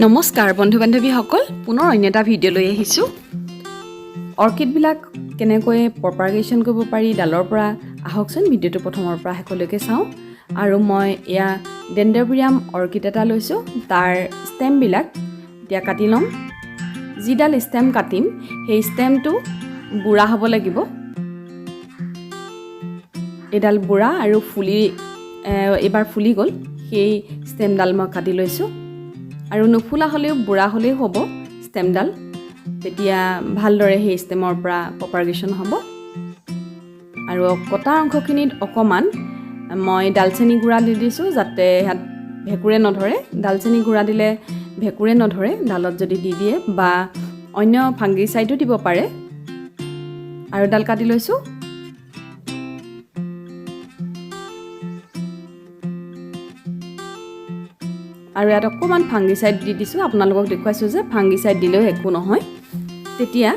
নমস্কাৰ বন্ধু বান্ধৱীসকল, পুনৰ অন্য এটা ভিডিঅ' লৈ আহিছোঁ। অৰ্কিডবিলাক কেনেকৈ প্ৰপাগেশ্যন কৰিব পাৰি ডালৰ পৰা, আহকচোন ভিডিঅ'টো প্ৰথমৰ পৰা শেষলৈকে চাওঁ। আৰু মই এয়া ডেণ্ড্ৰবিয়াম অৰ্কিড এটা লৈছোঁ, তাৰ ষ্টেমবিলাক এতিয়া কাটি ল'ম। যিডাল ষ্টেম কাটিম, সেই ষ্টেমটো বুঢ়া হ'ব লাগিব। এইডাল বুঢ়া আৰু ফুলি এইবাৰ ফুলি গ'ল, সেই ষ্টেমডাল মই কাটি লৈছোঁ। আৰু নুফুলা হ'লেও, বুঢ়া হ'লেও হ'ব ষ্টেমডাল, তেতিয়া ভালদৰে সেই ষ্টেমৰ পৰা প্ৰপাগেশ্যন হ'ব। আৰু কটা অংশখিনিত অকণমান মই ডালচেনি গুড়া দি দিছোঁ, যাতে ইয়াত ভেঁকুৰে নধৰে। ডালচেনি গুড়া দিলে ভেঁকুৰে নধৰে ডালত যদি দি দিয়ে, বা অন্য ফাংগিচাইডো দিব পাৰে। আৰু ডাল কাটি লৈছোঁ। আৰু ইয়াত অকণমান ফাংগিচাইড দি দিছোঁ। আপোনালোকক দেখুৱাইছোঁ যে ফাংগিচাইড দিলেও একো নহয়, তেতিয়া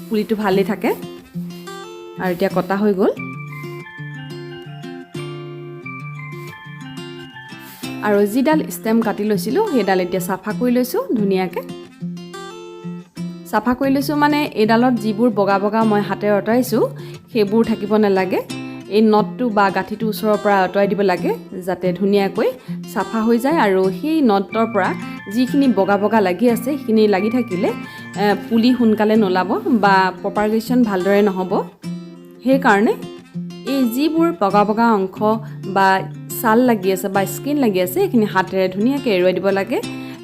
পুলিটো ভালেই থাকে। আৰু এতিয়া কটা হৈ গ'ল। আৰু যিডাল ষ্টেম কাটি লৈছিলোঁ, সেইডাল এতিয়া চাফা কৰি লৈছোঁ। ধুনীয়াকৈ চাফা কৰি লৈছোঁ, মানে এইডালত যিবোৰ বগা বগা মই হাতেৰে আঁতৰাইছোঁ, সেইবোৰ থাকিব নালাগে। এই নটটো বা গাঁঠিটোৰ ওচৰৰ পৰা আঁতৰাই দিব লাগে, যাতে ধুনীয়াকৈ চাফা হৈ যায়। আৰু সেই নটৰ পৰা যিখিনি বগা বগা লাগি আছে, সেইখিনি লাগি থাকিলে পুলি সোনকালে নোলাব বা প্ৰপাগেশ্যন ভালদৰে নহ'ব। সেইকাৰণে এই যিবোৰ বগা বগা অংশ বা ছাল লাগি আছে বা স্কিন লাগি আছে, সেইখিনি হাতেৰে ধুনীয়াকৈ এৰুৱাই দিব লাগে।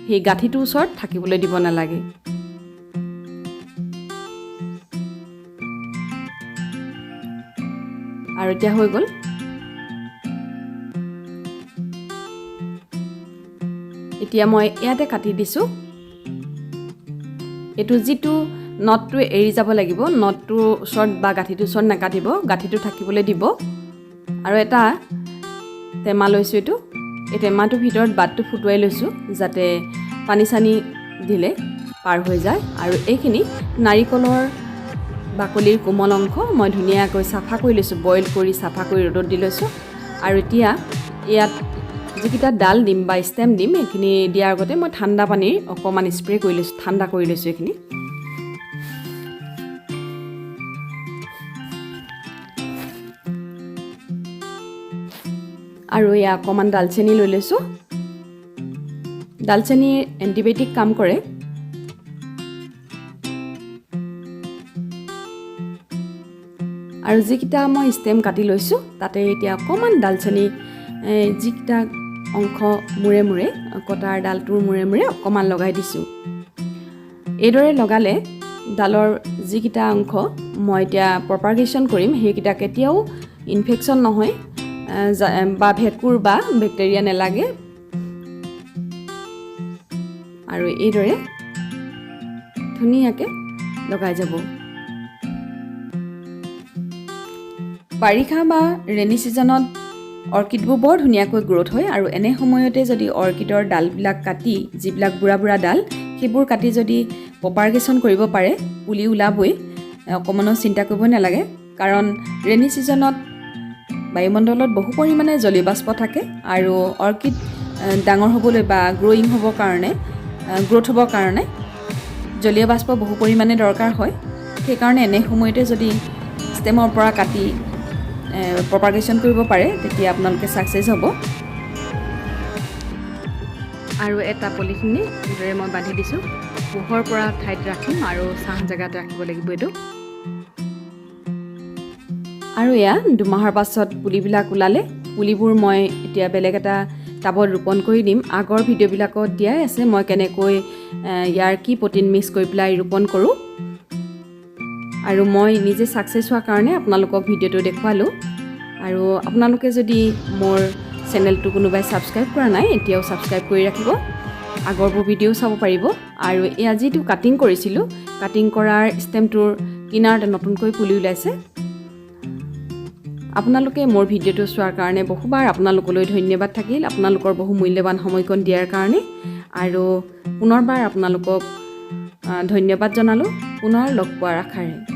সেই গাঁঠিটোৰ ওচৰত থাকিবলৈ দিব নালাগে। আৰু এতিয়া হৈ গ'ল। এতিয়া মই ইয়াতে কাটি দিছোঁ। এইটো যিটো নটটো এৰি যাব লাগিব, নটটোৰ ওচৰত বা গাঁঠিটোৰ ওচৰত নাকাটিব, গাঁঠিটো থাকিবলৈ দিব। আৰু এটা টেমা লৈছোঁ। এই টেমাটোৰ ভিতৰত বাটটো ফুটুৱাই লৈছোঁ, যাতে পানী চানী দিলে পাৰ হৈ যায়। আৰু এইখিনি নাৰিকলৰ বাকলিৰ কোমল অংশ মই ধুনীয়াকৈ চাফা কৰি লৈছোঁ, বইল কৰি চাফা কৰি ৰ'দত দি লৈছোঁ। আৰু এতিয়া ইয়াত যিকেইটা ডাল দিম বা ষ্টেম দিম, সেইখিনি দিয়াৰ আগতে মই ঠাণ্ডা পানীৰ অকণমান স্প্ৰে কৰি লৈছোঁ, ঠাণ্ডা কৰি লৈছোঁ এইখিনি। আৰু এয়া অকণমান ডালচেনি লৈ লৈছোঁ। ডালচেনিৰ এণ্টিবায়'টিক কাম কৰে। আৰু যিকেইটা মই ষ্টেম কাটি লৈছোঁ, তাতে এতিয়া অকণমান ডালচেনি যিকেইটা অংশ মূৰে মূৰে, কটাৰ ডালটোৰ মূৰে মূৰে অকণমান লগাই দিছোঁ। এইদৰে লগালে ডালৰ যিকেইটা অংশ মই এতিয়া প্ৰপাগেশ্যন কৰিম, সেইকেইটা কেতিয়াও ইনফেকশ্যন নহয় বা ভেঁকুৰ বা বেক্টেৰিয়া নেলাগে। আৰু এইদৰে ধুনীয়াকৈ লগাই যাব। বাৰিষা বা ৰেইনি ছিজনত অৰ্কিডবোৰ বৰ ধুনীয়াকৈ গ্ৰ'থ হয়। আৰু এনে সময়তে যদি অৰ্কিডৰ ডালবিলাক কাটি, যিবিলাক বুঢ়া বুঢ়া ডাল, সেইবোৰ কাটি যদি প্ৰপাগেশ্যন কৰিব পাৰে, পুলি ওলাবই, অকণমানো চিন্তা কৰিব নালাগে। কাৰণ ৰেইনি ছিজনত বায়ুমণ্ডলত বহু পৰিমাণে জলীয় বাষ্প থাকে আৰু অৰ্কিড ডাঙৰ হ'বলৈ বা গ্ৰ'য়িং হ'বৰ কাৰণে, গ্ৰ'থ হ'বৰ কাৰণে জলীয় বাষ্প বহু পৰিমাণে দৰকাৰ হয়। সেইকাৰণে এনে সময়তে যদি ষ্টেমৰ পৰা কাটি প্ৰপাগেশ্যন কৰিব পাৰে, তেতিয়া আপোনালোকে ছাকচেছ হ'ব। আৰু এটা পলিথিনে এইদৰে মই বান্ধি দিছোঁ। পোহৰ পৰা ঠাইত ৰাখিম আৰু ছাঁ জেগাত ৰাখিব লাগিব এইটো। আৰু এয়া 2 মাহৰ পাছত পুলিবিলাক ওলালে। পুলিবোৰ মই এতিয়া বেলেগ এটা টাবত ৰোপণ কৰি দিম। আগৰ ভিডিঅ'বিলাকত দিয়াই আছে মই কেনেকৈ ইয়াৰ কি প্ৰটিন মিক্স কৰি পেলাই ৰোপণ কৰোঁ। আৰু মই নিজে ছাকচেছ হোৱাৰ কাৰণে আপোনালোকক ভিডিঅ'টো দেখুৱালোঁ। আৰু আপোনালোকে যদি মোৰ চেনেলটো কোনোবাই ছাবস্ক্ৰাইব কৰা নাই, এতিয়াও ছাবস্ক্ৰাইব কৰি ৰাখিব, আগৰবোৰ ভিডিঅ'ও চাব পাৰিব। আৰু এয়া যিটো কাটিং কৰিছিলোঁ, কাটিং কৰাৰ ষ্টেমটোৰ কিনাৰতে নতুনকৈ পুলি ওলাইছে। আপোনালোকে মোৰ ভিডিঅ'টো চোৱাৰ কাৰণে বহুবাৰ আপোনালোকলৈ ধন্যবাদ থাকিল, আপোনালোকৰ বহু মূল্যৱান সময়কণ দিয়াৰ কাৰণে। আৰু পুনৰবাৰ আপোনালোকক ধন্যবাদ জনালোঁ, পুনৰ লগ পোৱাৰ আশাৰে।